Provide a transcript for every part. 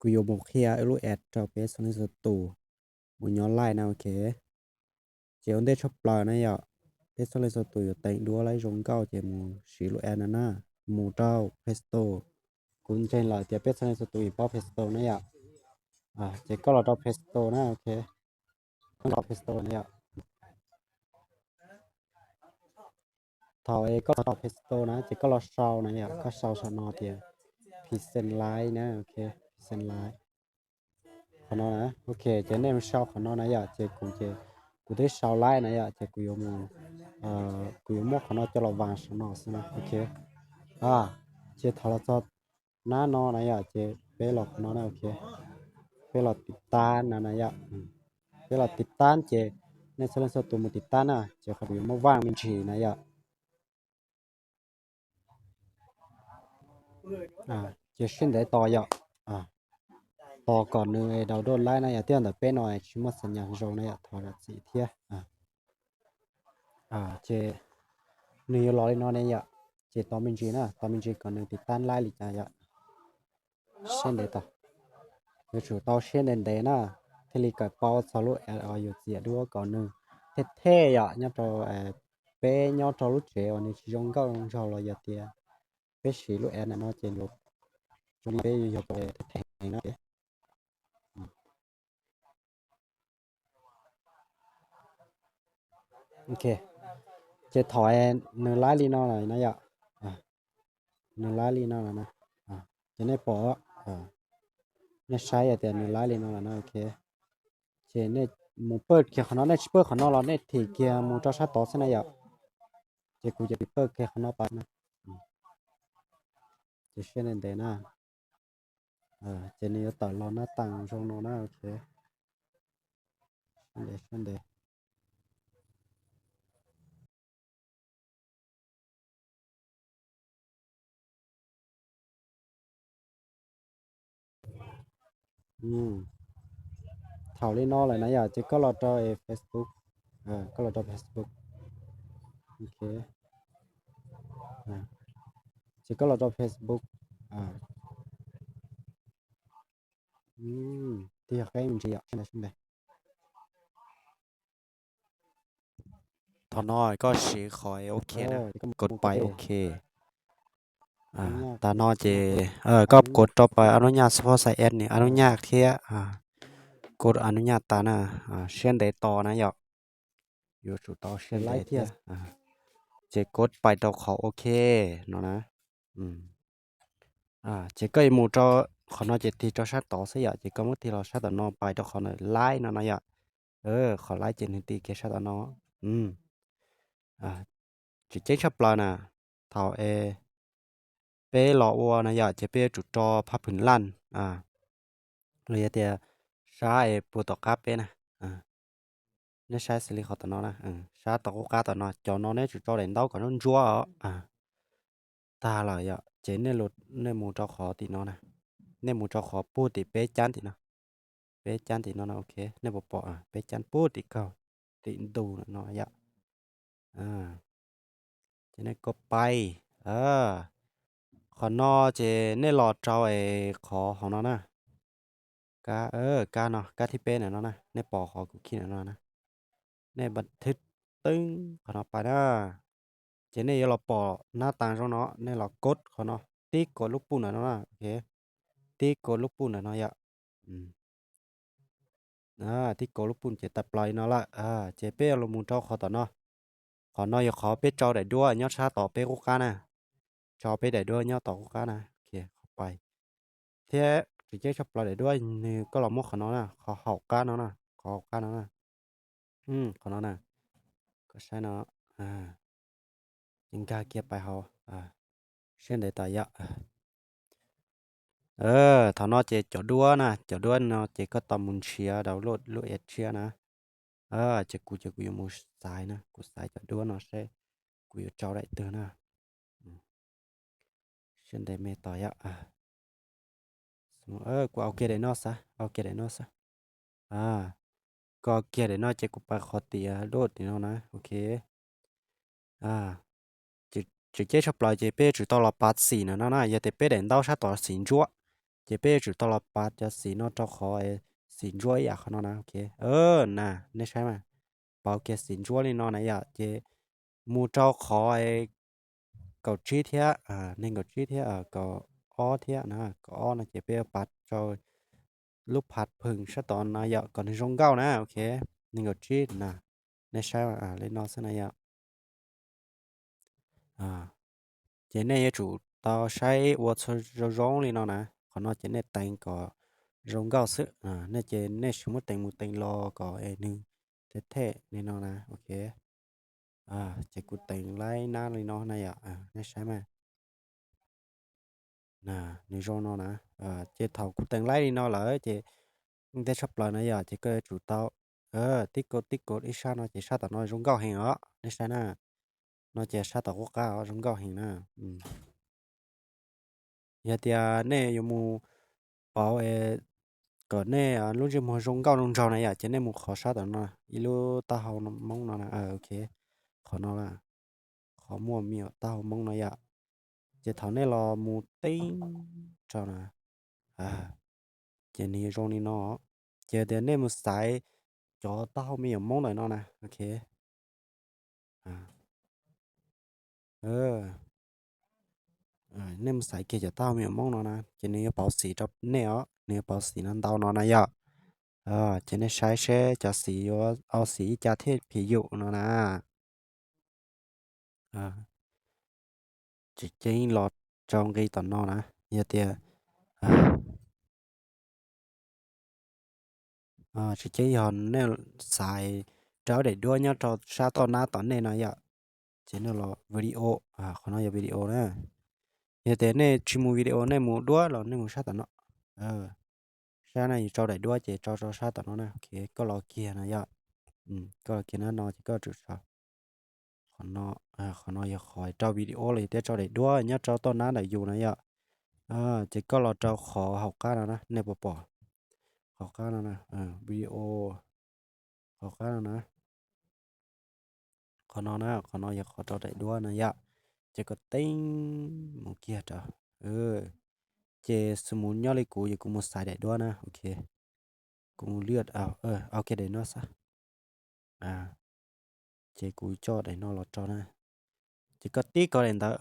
kuv yuav mus qhia lub app rau peb txhua leej txhua tus mus nyob laij na, ok. Ces ua ntej tshaj plaws na yom, peb txhua leej txhua tus yuav teev duab laib zoo nkauj ces mus siv lub app no na, mus rau Play Store. Kuv ntseeg lawm tias peb txhua leej txhua tus yeej paub Play Store na yom. Ces koj los rau Play Store na, ok. Koj los Play Store na yom. Thaum es koj los rau Play Store na ces koj los sau na yom, koj sau saum no tias Pixel Lab na, ok, Pixel Lab. Qhov no na, ok, ces nej mus sau qhov no na yom, ces kuv ces kuv twb sau laib na yom, ces kuv yuav mus, kuv yuav muab qhov no coj los vas saum no xwb na, ok. Ces thaum los txog nab no na yom, ces peb los qhov no na, ok. Peb los tiv tab na na yom. Peb los tiv tab ces nej txhua leej txhua tus mus tiv tab na, ces qhov kuv yuav muab vaj me ntsis na yom. Ces siab ntev tos yom, tos kom nws download laib na yom, twb yog ntawm peb no tsis muaj xas nyas zoo na yom, thov zam txim thiab. Ces nws yuav los li no ne yom, ces tos me ntsis na, tos me ntsis kom nws tiv tab laib li cas yom. Siab ntev tos, yuav tsum tau siab ntev ntev na, thiaj li kawm paub txog lub app uas yus txiav duab kom nws thej thej yom, nyob rau peb nyob rau lub tsev uas nws tsis zoo nkauj zoo nraug los yog tias peb siv lub app ntawm no ces yuav zoo li peb yuav yog them them no. Ok, ces thaum nws laib li no lawm na yom, nws laib li no lawm na, ces nej pom, nej saib tias nws laib li no lawm na, ok. Ces nej mus pawj kiag qhov no, nej tsis pawj qhov no los nej thim kiag mus rau sab tod xwb na yom. Ces kuv ces pawj kiag qhov no pais na. Ces siab ntev ntev na. Ces nws yuav tawm los nab tas zoo no na, ok. Siab ntev, siab ntev. Thaum li no lawm na yom, ces koj los rau Facebook, koj los rau Facebook, ok. Ces koj los rau Facebook, twb yog qeb me ntsis yom, siab ntev, siab ntev. Thaum no koj siv qhov ok na, koj pais ok. Tas no ces koj kov rau pais a nub nyaj xov xai es nws a nub nyaj thiab, kov a nub nyaj tas na, siab ntev tos na yom. Yuav tsum tau siab ntev thiab. Ces kov pais rau qhov ok no na. Ces koj yuav mus rau qhov no ces tig rau sab tod xwb yom, ces koj muab tig los sab tom no pais rau qhov ntawm laib no no yom. Qhov laib ces nws tig kiag sab tom no. Tseem ceeb tshaj plaws na, thaum es peb los ua na yom, ces peb yuav tsum tso phaj phwm laj los yog tias sab es puag tom qab peb na. Nej saib xws li qhov tom no na, sab tom qub qab tom no, cov no nej tsum tso daim ntaub kom ntsuab ntsuab os. Tag lawm yom, ces nej mus rau qhov tim no na, nej mus rau qhov puag tim peb cab tim no, peb cab tim no no, ok, nej puas pom peb cab puag tim kaug tim ntug no yom. Ces nej kov pais, qhov no ces nej los rau es qhov hauv no na, kab, kab no, kab thib peb ntawm no na, nej pom qhov kuv khij ntawm no na, nej npa thwb teeb qhov no pais na. Ces nej yuav los pom nab tas zoo no, nej los kov qhov no, tib kov lub puj ntawm no na, ok, tib kov lub puj ntawm no yom. Tib kov lub puj ces tawm plaws li no lawm, ces peb yuav los mus rau qhov tom no. Qhov no yog qhov peb tso daim duab nyob sab tom peb qub qab na, tso peb daim duab nyob tom qub qab na, qhov pais. Thiab tseem ceeb tshaj plaws daim duab nws koj los muab qhov no na, qhov hauv qab no na, qhov hauv qab no na, qhov no na, koj saib no, ces nkag kiag pais hauv, siab ntev tas yom. Thaum no ces cov duab na, cov duab no ces koj tau mus nrhiav rau lub app tshiab na. Ces kuv ces kuv yuav mus xaiv na, kuv xaiv cov duab no seb kuv yuav tso daim twg na. Siab ntev me tos yom. Kuv au kiag daim no xwb, au kiag daim no xwb. Kuv au kiag daim no ces kuv pais qhov tias lub tim no na, ok. Tseem ceeb tshaj plaws ces peb yuav tsum tau los pav xim ntawm no na, yog tias peb daim ntaub sab tod xim ntsuab, Ces peb yuav tsum tau los pav cov xim no rau qhov xim ntsuab ib yam qhov no na, ok. Na, nej saib mas, pauv kiag xim ntsuab li no na yom, ces mus rau qhov kaum tsib thiab, nees nkaum tsib thiab kaum ob thiab na, kaum ob no ces peb yuav pav rau lub phav pheem sab tod no yom, kom nws zoo nkauj na, ok. Nees nkaum tsib na, nej saib li no xwb na yom. Ces nej yuav tsum tau saib ua txhua zoo zoo li no na. Qhov no ces nej teev kom zoo nkauj xwb, nej ces nej tsis muab teev mus teev los kom es nws them them li no na, ok. Ces kuv teev laib nab li no na yom, nej saib mas. Nws zoo no na. Ces thaum kuv teev laib li no lawm ces ntej tshaj plaws na yom, ces koj yuav tsum tau tib kaug tib kaug ib sab no ces sab tom no zoo nkauj heev os, nej saib na. No ces sab tom qub qab os zoo nkauj heev na. Yog tias nej yuav mus pauv kom nej lub ntsej muag zoo nkauj zoo nraug na yom, ces nej mus qhov sab tom no, ib lub taub hau Hmoob no na, ok, qhov no, qhov muaj me nyuam taub hau Hmoob no yom. Ces thaum nej los mus teeb rau na, ces nws yuav zoo li no. Ces tias nej mus xaiv cov taub hau me nyuam Hmoob ntawm no na, ok. Nej mus xaiv kiag cov taub hau me nyuam Hmoob no na, ces nws yuav pauv xim rau nej os, nws yuav pauv xim no ntau no na yom. Ces nej saib seb cov xim yuav au xim ib co thiaj phim yum no na. Tsis ceeb los rau nqi tom no na, yog tias tsis ceeb yog nej xaiv rau daim duab nyob rau sab toj nab tom nej no yom, ces nej los video, qhov no yog video na. Yog tias nej tsis mus video, nej mus duab los nej mus sab tom no. Sab no yus rau daim duab ces rau rau sab tom no na, ok, koj los kiag no yom. Koj los kiag no no ces koj tsum sau. Qhov no, qhov no yog qhov rau video los yog tias rau daim duab nyob rau toj nab ntawm yus na yom. Ces koj los rau qhov hauv qab no na, nej puas pom? Qhov qab no na, video, qhov qab no na. Qhov no na, qhov no yog qhov rau daim duab na yom. Ces koj teeb mus kiag rau, ces xws mus nyob li kuv ces kuv mus xaiv daim duab na, ok. Kuv mus liaj, ok, daim no xwb. Ces kuv coj daim no los rau na. Ces koj tib kaug daim ntawd,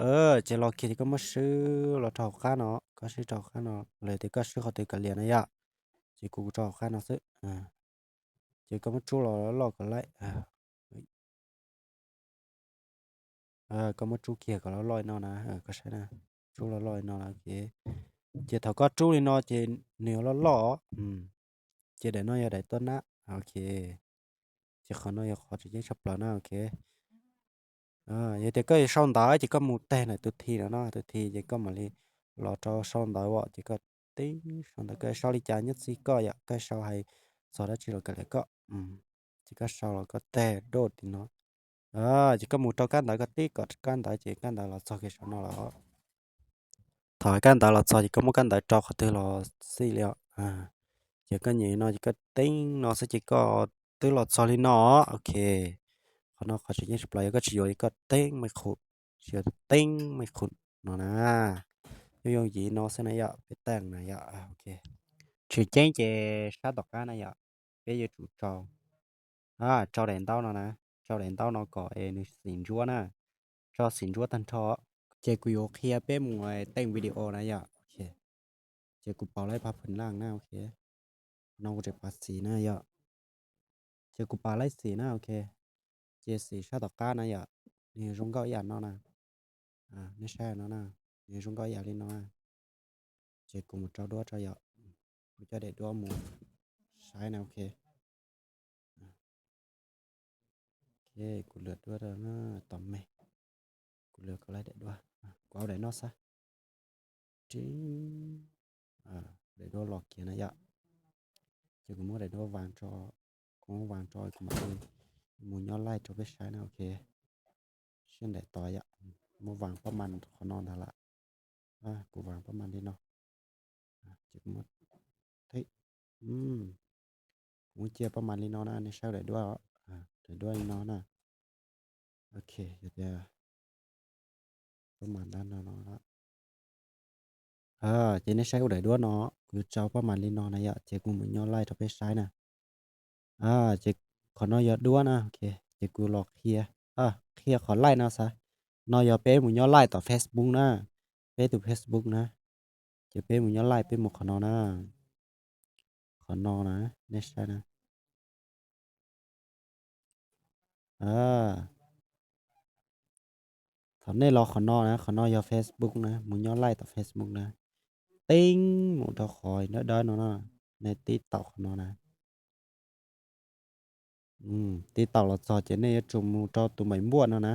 ces los kiag ces koj muab swb los rau hauv qab no, koj swb rau hauv qab no, los tias koj swb qhov twg kav liam na yom. Ces kuv rau hauv qab no xwb. Ces koj muab rub los loj kom laib. Koj muab rub kiag kom loj loj li no na, koj saib na, rub loj loj li no na, ok. Ces thaum koj rub li no ces nws yuav loj loj, ces daim no yog daim tuaj nab, ok. Ces qhov no yog qhov tseem ceeb tshaj plaws na, ok. Yog tias koj yuav sau ntawv ces koj mus teg ntawm tus thi no no, tus thi ces koj mam li los rau sau ntawv os, ces koj tib sau ntawv, koj sau li cas nyob txij koj yom, koj sau hais txog dab tsi los kav liam koj. Ces koj sau los koj teg dua tim no. Ces koj mus rau kab ntawv, koj tib kom kab ntawv ces kab ntawv los txog kiag saum no los. Thaum kab ntawv los txog ces koj muab kab ntawv rau qhov twg los xij li os. Ces koj nyem no ces koj teeb no xwb ces koj twb los txog li no, ok. Qhov no qhov tseem ceeb tshaj plaws, yog koj tsis yuav ces koj teeb me qhum, tsis yuav teeb me qhum no na. Yooj yooj yim no xwb na yom, peb teeb na yom, ok. Tseem ceeb ces sab tom qab na yom, peb yuav tsum rau, rau daim ntaub no na, rau daim ntaub no kom es nws xim ntsuab na, rau xim ntsuab tag nrho. Ces kuv yuav qhia peb mus teeb video na yom, ok. Ces kuv pauv laib pab phoom laj na, ok. No kuv tseem pav xim na yom. Ces kuv pav laib xim na, ok. Ces xim sab tom qab na yom, nws zoo nkauj ib yam no na. Nej saib no na, nws zoo nkauj ib yam li no na. Ces kuv mus rau duab tso yom. Kuv coj daim duab mus saib na, ok. Ok, kuv lwm duab rau tom me. Kuv lwm kom laib daim duab, kuv au daim no xwb. Daim duab los kiag na yom. Ces kuv muab daim duab vas, kuv muab vas tso, kuv mam li mus nyob laij rau peb saib na, ok. Sab nraim tod yom, muab vas pab mas qhov no ntag lawm. Kuv vas pab mas li no. Ces kuv muab, kuv muab cia pab mas li no na, nej saib daim duab, daim duab li no na. Ok, yog tias pab mas ntab no no, Ces nej saib ua daim duab no, kuv yuav tso pab mas li no na yom, ces kuv mus nyob laij rau peb saib na. Ces qhov no yog duab na, ces kuv los qhia, qhia qhov laij no xav. No yog peb mus nyob laij tom Facebook na, peb tus Facebook na, ces peb mus nyob laij peb mus qhov no na, qhov no na, nej saib na. Thaum nej los qhov no na, qhov no yog Facebook na, mus nyob laij tom Facebook na, tib mus rau qhov dawb dawb no na, nej tib taum qhov no na. Tib taum los txog ces nej yuav tsum mus rau tus maim npuaj no na,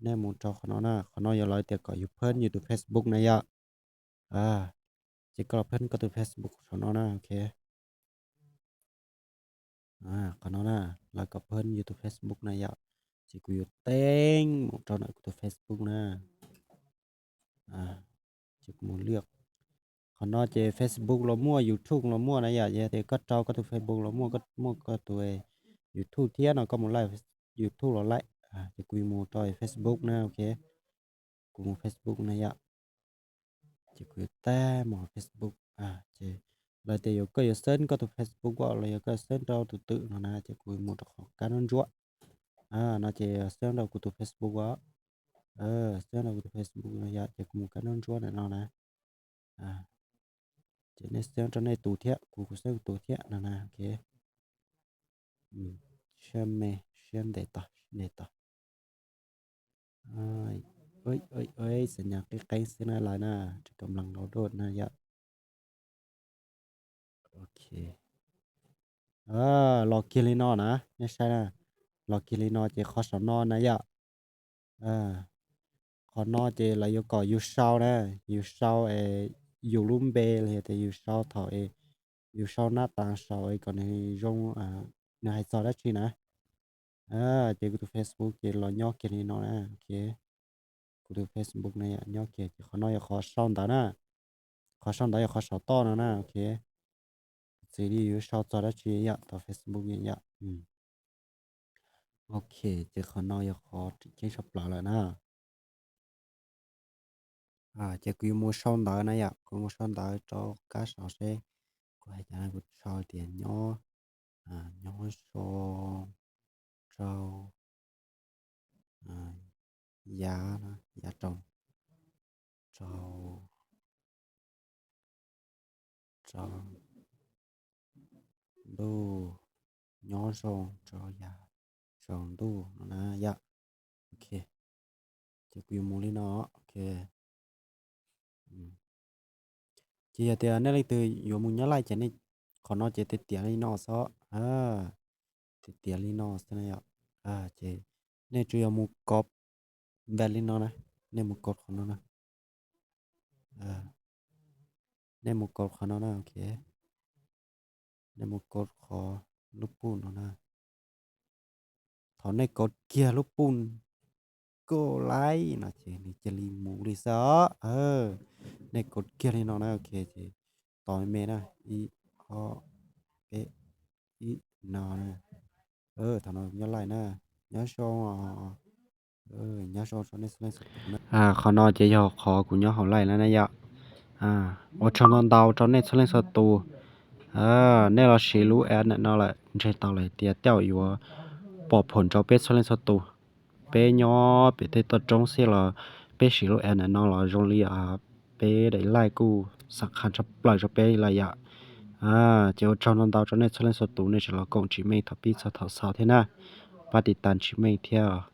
nej mus rau qhov no na, qhov no yog lawv tias kom yus phab yus tus Facebook na yom. Ces koj los phab koj tus Facebook saum no na, ok. Qhov no na, lawv kom phab yus tus Facebook na yom, ces kuv yuav teeb mus rau ntawm kuv tus Facebook na. Ces kuv mus liaj, qhov no ces Facebook los muaj, YouTube los muaj na yom, yog tias koj rau koj tus Facebook los muaj, koj muaj koj tus YouTube thiab no koj mus laij YouTube los laij. Ces kuv yuav mus rau Facebook na, ok. Kuv mus Facebook na yom, ces kuv yuav tag mus Facebook, ces lawv tias yuav koj yuav xeeb koj tus Facebook los yog koj xeeb rau tus twg no na, ces kuv mus rau qhov kab nruab ntsuab no ces xeeb rau kuv tus Facebook os. Xeeb rau kuv tus Facebook no yom, ces kuv mus kab nruab ntsuab ntawm no na. Ces nej xeeb rau nej tus thiab, kuv kuv xeeb kuv tus thiab no na, ok. Siab me, siab ntev tod, ntev tod. Xam nyas qeeb qeeb xwb na lawv na, tsis kam mlees los dua na yom. Ok. Los kiag li no na, nej saib na, los kiag li no ces qhov saum no na yom. Qhov no ces lawv yuav kom yus sau na, yus sau es yus lub npe los yog tias yus sau thaum es yus sau nab tas saum es kom nws zoo, nws hais txog dab tsi na. Ces kuv tus Facebook ces los nyob kiag li no na, ok. Kuv tus Facebook na yom, nyob kiag ces qhov no yog qhov sau ntawv na, qhov sau ntawv yog qhov saum toj no na, ok. Txij li yus sau txog dab tsi yom, tau Facebook yom. Ok, ces qhov no yog qhov tseem ceeb tshaj plaws lawm na. Ces kuv yuav mus sau ntawv na yom, kuv mus sau ntawv rau kab saud seb kuv hais cas na, kuv sau tias nyob, nyob zoo rau yav, yav tsaus, tsaus, tsaus ntuj, nyob zoo rau yav tsaus ntuj no na yom. Ok, ces kuv yuav mus li no, ok. Ces yog tias nej leej twg yuav mus nyob laij ces nej qhov no ces tiav tiav li no xwb, tiav tiav li no xwb na yom. Ces nej tsuas yog mus kov npaj li no na, nej mus kov qhov no na, nej mus kov qhov no na, ok. Nej mus kov qhov lub puj no na. Thaum nej kov kiag lub puj koj laij no ces nws cia li mus li xwb os. Nej kov kiag li no na, ok, ces tos me na, ib, ob, peb, ib, no na. Thaum no nyob laij na, nyob zoo, nyob zoo rau nej txhua leej txhua tus na. Qhov no ces yog qhov kuv nyob hauv laij na yom. Ua tsaug ntau ntau rau nej txhua leej txhua tus. Nej los siv lub app ntawm no lawm ntshe tau lawm tias tej zaum yuav pom phuam rau peb txhua leej txhua tus. Peb nyob pem tej toj roob xwb los peb siv lub app ntawm no los zoo li peb daim laij kuj xam qhas tshaj plaws rau peb lawm yom. Ces ua tsaug ntau ntau rau nej txhua leej txhua tus, nej tseem los koom tsis meej thaum pib txog thaum xaus thiab na. Pab tiv tas tsis meej thiab.